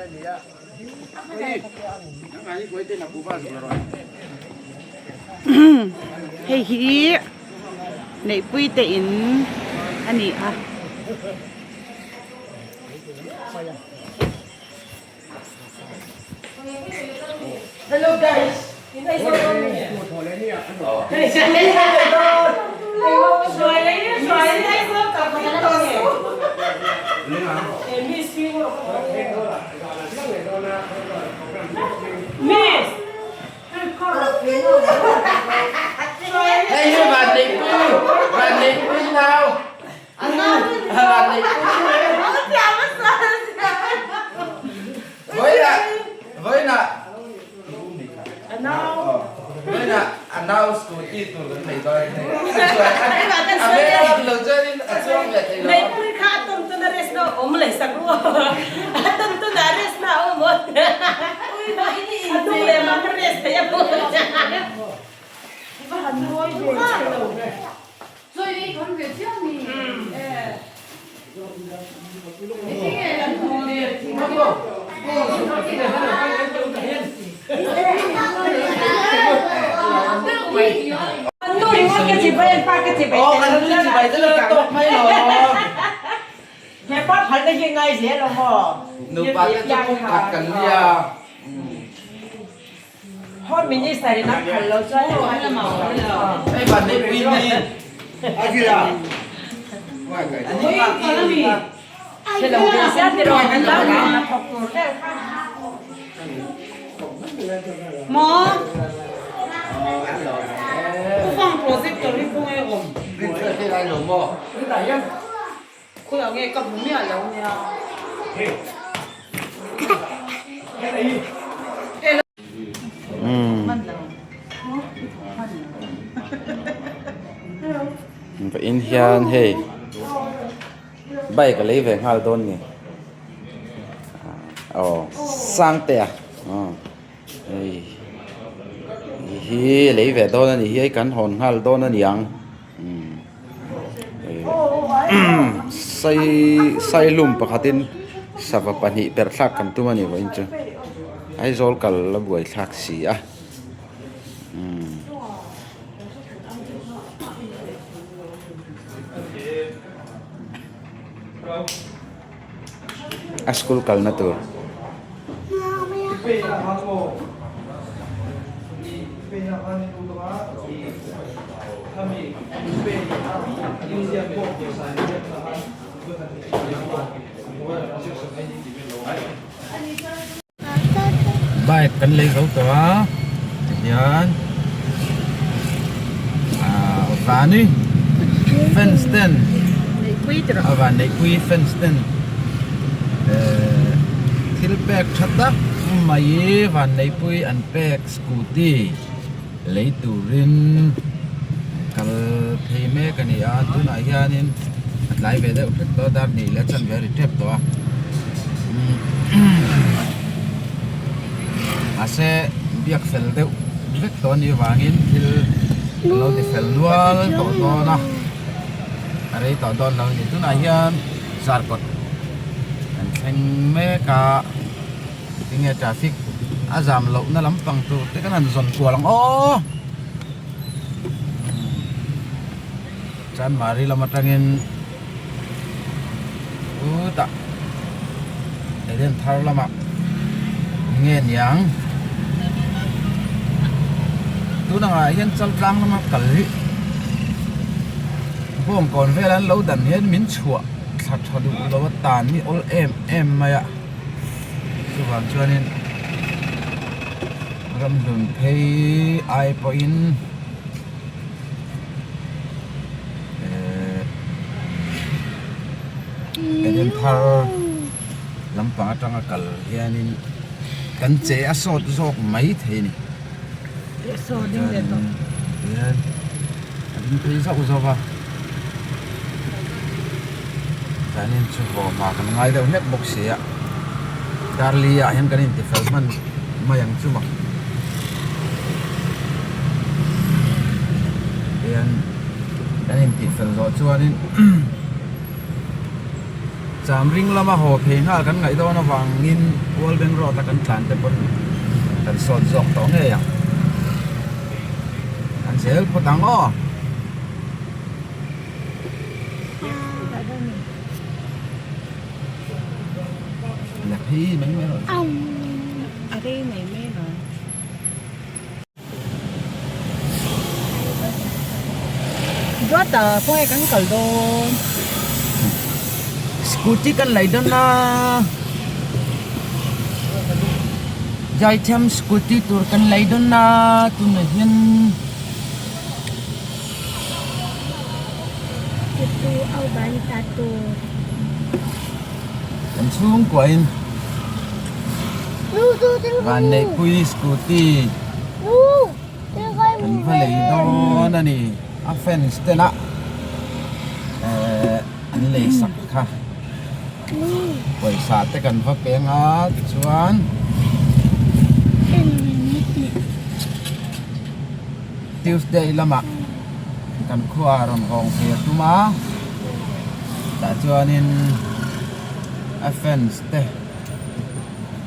Hei hi Neihpui te in a ni a. Hei hi Vanneihpui, Vanneihpui nau. Vanneihpui. Vawiinah, vawiinah, vawiinah a nau scooty tur kan nei dawn a ni. A hmel a lam lo chuanin a chuang leh thei lo. Neihpui kha a tawn tawn a rest na awm leh sak ru. A tawn tawn a rest na awm aw. A hnung leh mah ka rest thei a maw. Aw kan nu chibai te lo tawk mai lo. Nupa te chu pumkhat kan nia. Home Minister in a phal lo chuan Hei van nei pui ni. Maw? Pu Fang projector hi khawnge awm? Khawiah nge ka hmu miah lo nia. Va in hian hei bike a lei ve nghal dawn ni aw Sangtea aw hei hi a lei ve dawn a ni hi hei kan hawn nghal dawn a ni ang. Sai saihlum pakhatin sava pahnih perh thlak kan tum a ni vawiin chu Aizawl kal la buai thlak si a umm. A school kalna tur. Bike kan lei zo tawh a tihian ah vani fans ten a van neihpui fans ten eh thil pek tha tak mai van neihpui an pek scooty lei turin kal phei mek a ni a tunah hianin a tlai ve deuh hlek tawh a dar hnih leh a chanve a ri tep tawh a mahse biak fel deuh vek tawh a nih avangin thil a lo ti fel nual tawh dawn a a rei tawh dawn lo a ni tunah hian zarkawt kan thleng mek a. Tinge traffic a zam loh na lampang tur te kan han zawn kual ang aw Chanmari lam atangin chutah Eden thar lamah nge niang tun angah hian Chaltlang lama kal hi Bawngkawn vel an lo dan hian min chhuah thla tha duh lo a tan hi awl em em mai a. Chuvang chuanin ramhlun phei ai pawhin ehh Eden thar lampang atanga kal hianin kan che a sawt zawk mai thei a ni. Chuan a ding phei zauh zauh va zanin chu haw hma kan ngai deuh hlek bawk si a darli ah hian kan inti fel hman mai ang chu maw tihian kan intih fel zawh chuanin. Chamring lama haw phei nghal kan ngaih dawn avangin World Bank Road a kan tlan te pawn kan sawt zawk tawh ngei ang. An zel phawt ang aw. La phei mai mai rawh. A rei mai mai lo. Duata khawnge kan kal dawn. Scooty kan lei dawn a. Zaithiam scooty tur kan lei dawn a tunah hian. Kan chhungkuahin Vanneihpui scooty kan va lei dawn a ni. A fans tena ehh an lei sak kha pawisa te kan va peng a tichuan. Tuesday lamah kan khua rawn hawng thei a tum a tah chuanin a fans te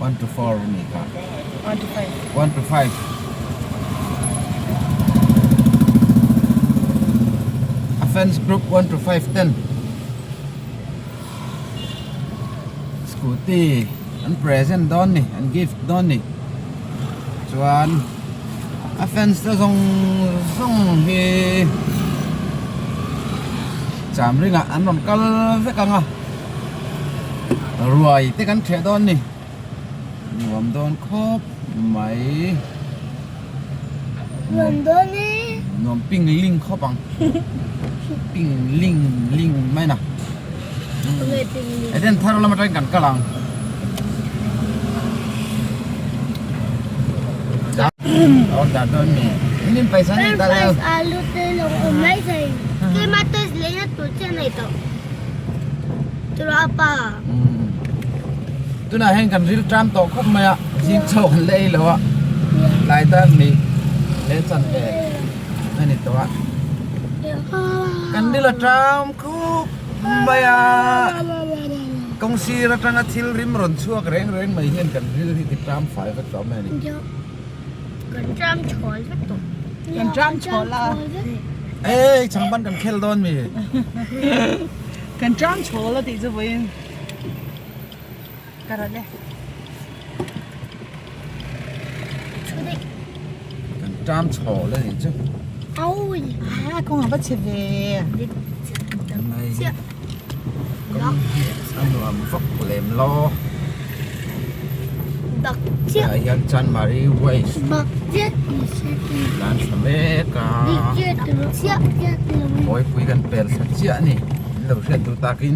1 to 4 a nih kha 1 to 5 a fans group 1 to 5 ten scooty an present dawn ni an gift dawn ni chuan a fans te zawng zawng hi cham ringah an rawn kal vek ang a ruai te kan ṭheh dawn ni nuam dawn khawp mai nuam ping ling khawp ang ping ling ling mai na Eden thar lam atangin kan kal ang. Order dawn mi. Inin paisa ni ta lo. Alu te lo awm mai thei. Keimah test leh na tur che nei tawh. Tura pa. Tunah hian kan ril tram tawh khawp mai a. Zing chho kan la ei lo a. Tlai tan ni leh chan ve a ni tawh a. Kan ril a tram khawp mai a. Kawng sir atanga thil rim rawn chhuak reng reng mai hian kan ril hi ti tram fai vek tawh mai a ni. Kan tram chhawl vek tawh. Kan tram chhawl a. Ei changban kan khel dawn mi. Kan tram chhawl a tih chu vawiin ka rawn e. Kan tram chhawl a nih chu. Ah kawng a va chhe ve. Kawng hi a nuam vak lem lo. Tah hian Chanmari West tlan thla mek a. Kawipui kan pel thla chiah a ni. In lo hriat duh takin.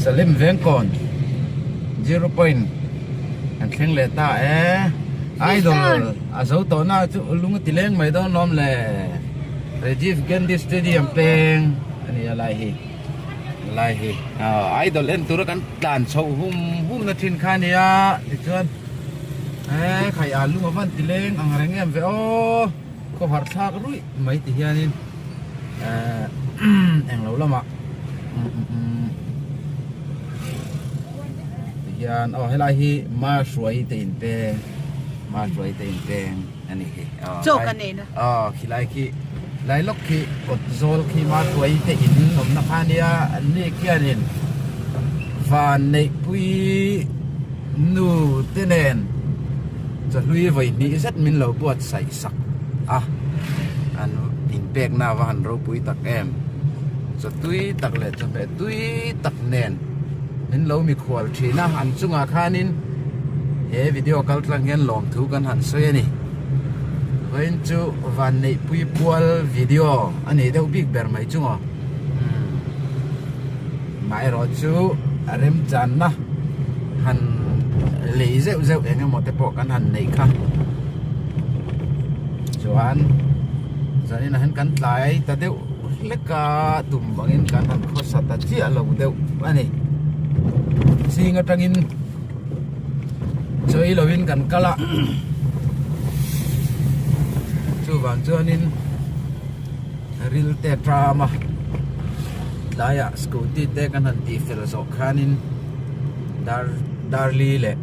Salim Vengkawn zero point kan thleng leh ta e Idol a zo tawh na chu lung a ti leng mai dawn lawm le Rajiv Gandhi Stadium peng a ni a lai hi lai hi Idol en tura kan tlan chhoh hum hum na thin kha a nia tichuan e khai a lung a van ti leng ang reng em ve aw khawhar thlak ruih mai ti hianin eh englo lamah ti hian aw helai hi mahruai te in peng mahruai te in peng a nih hi chaw ka nei na aw khilai khi lai lawk khi kawt zawl khi mahruai te in awmna kha ania an ni khianin van neihpui nu te nen chawhlui vawi hnih zet min lo buatsaih sak a an inpekna a va han ropui tak em chaw tui tak leh chawhmeh tui tak nen min lo mikhual thin a an chungah khanin he video kal tlang hian lawmthu kan han sawi a ni vawiin chu vanneihpui pual video a nih deuh bik ber mai chu maw amaherawh chu a remchanna han lei zeuh zeuh eng emaw te pawh kan han neih kha chuan zaninah hian kan tlai ta deuh hlek a tum angin kan han khawsa ta chiah lo deuh a ni zing atangin chawi lovin kan kal a chuvang chuanin ril te a tram a tlaiah scooty te kan han tih fel zawh khanin dar darli leh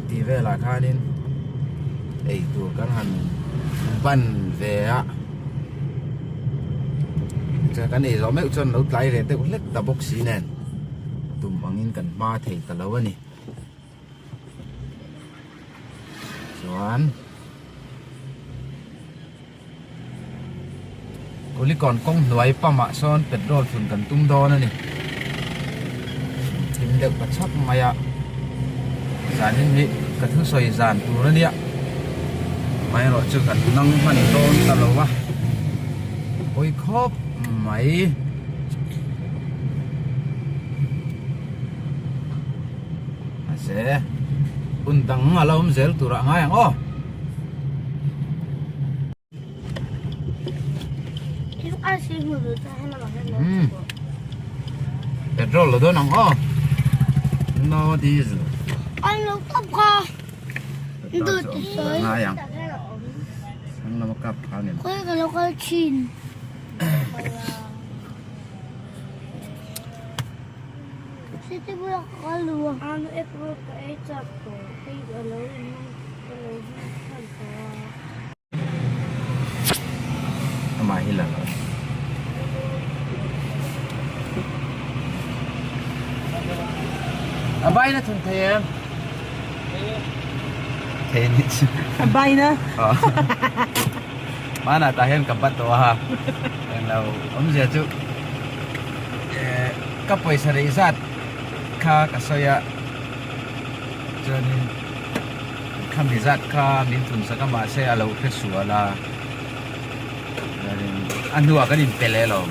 tih velah khanin eitur kan han ban ve a chuan kan ei zawh meuh chuan lo tlai ve deuh hlek ta bawk si nen tum angin kan hma thei ta lo a ni chuan. Kulikawn kawng hnuai pump ah sawn petrol thun kan tum dawn a ni thim deuh ta chhak mai a zanin hi ka thusawi zan tur a nia amaherawh chu kan nang hman dawn ta lo a pawi khawp mai mahse hun dang a la awm zel tur ah ngai ang aw. Petrol lo dawn ang aw no diesel petrol chu awm tur a ngai ang thlang lama kap kha ni Amah hi la lo. A bai na thun thei em? Thei ni chu. A bai na? Mana tah hian ka bat tawh a. Englo awmzia chu ka pawisa rei zat kha ka sawi a chuanin Khami zat kha min thun sak a mahse a lo hre sual a a hnuah kan inpe leh alawm.